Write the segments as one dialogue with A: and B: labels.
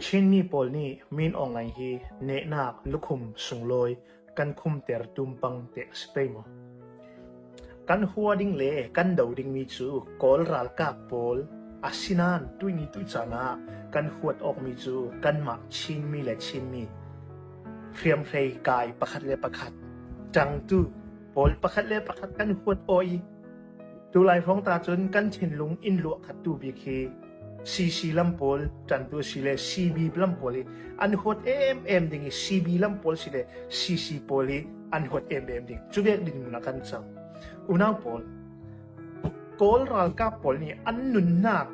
A: Chinmi pawl nih Min Aung Hlaing hi nehnak lukhum sunglawi kan khumter tumpang te a si pei maw? Kan hua ding le kan do dingmi cu Kawl ralkap pawl asinain tuini tuicaan ah kan huat awkmi cu kanmah Chinmi le Chinmi hriamhrei kai pakhat le pakhat ṭangtu pawl pakhat le pakhat kan huat aw i Tulai hrawng ta cun kan thinlung inn luah khattu bik hi CC lam pawl ṭantu a si le CB lam pawl hi an huat emem ding i CB lam pawl si le CC pawl hi an huat emem ding. Cu vek ding ah kan cang. Unau pawl, Kawl ralkap pawl nih an nunnak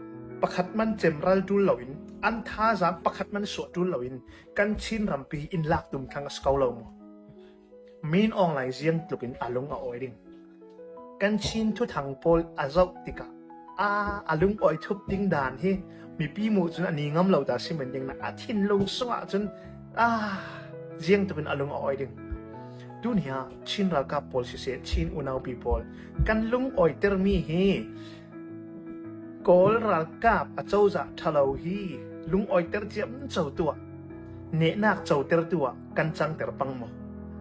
A: pakhat man cemral ṭul loin an thazaang pakhat man suah ṭul loin kan Chin rampi inn lak tum thlang a si ko lo maw? Min Aung Hlaing ziang tluk in a lung a awi ding. Kan Chin thuthang pawl a zoh tikah a a lungawi thup ding dan hi mipi mu cun a ni ngam lo ta si men ding nak a thinlung sungah cun ah ziang tuk in a lung a awi ding. Tuni ah Chin ralkap pawl siseh Chin unaupi pawl kan lungawi termi hi Kawl ralkap a cozah ṭhalo hi lungawiter ciamco tuah, nehnak coter tu ah kan cangter pang maw?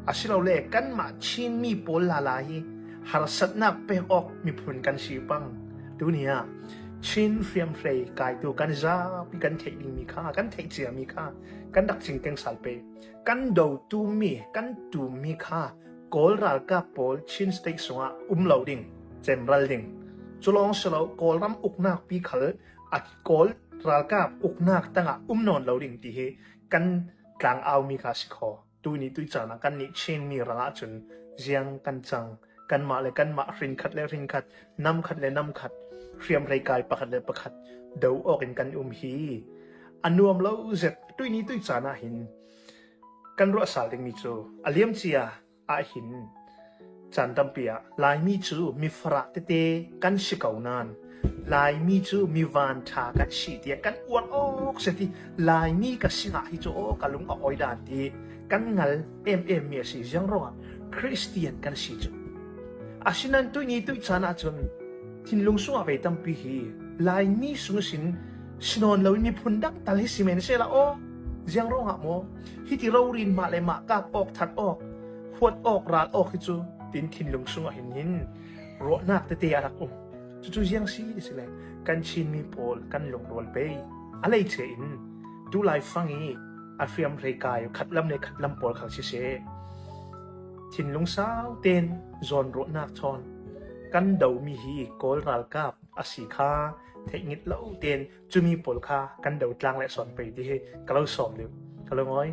A: Asilole kanmah Chinmi pawl lala hi harsatnak pek awk miphun kan si pang. Tuni ah Chin hriamhrei kaitu kan zapi kan theih dingmi kha, kan theih ciami kha kan rak cingkeng sal pe. Kan dotumi, kan tummi kha Kawl ralkap pawl Chin state sungah um lo ding, cemral ding. Cu lawng si lo, Kawlram uknak pi khal a Kawl ralkap uknak tangah um nawn lo ding ti hi kan tlangaumi kha si kho. Tuni tuicaan ah kannih Chinmi rang ahcun ziang kan cang. Kanmah le kanmah hrinkhat le hrinkhat, namkhat le namkhat, hriamhrei kai pakhat le pakhat do awk in kan um hi a nuam lo zet. Tuini tuicaan ah hin kan ruah sal dingmi cu a liamcia ahhin caan tampi ah Laimi cu mifarah tete kan si ko nain Laimi cu mi vanṭha kan si tiah kan uar awk si ti Laimi ka sinah hi cu aw ka lung a awi dan ti kan ngal emem mi a si ziang ruangah Christian kan si cu. Asinain tuini tuicaan ahcun thinlung sungah ve tampi hi Laimi sung sin sinawn loin miphun dang tal hi si men sehla aw ziang ruangah maw hiti rorin mah le mah kap awk that awk huat awk ral awk hi cu tin thinlung sungah hin hin ruahnak tete a rak um. Cucu ziang si ti si le kan Chinmi pawl kan lungrual pei a leiche in tu laifang i a hriamhrei kai khat lam le khat lam pawl khal siseh thinlung sau tein zawnruahnak chawn kan domi hi Kawl ralkap a si kha theihngit lo tein cumi pawl kha kan do tlang le sawn pei ti hi ka lo sawm deuh ka lo ngoi.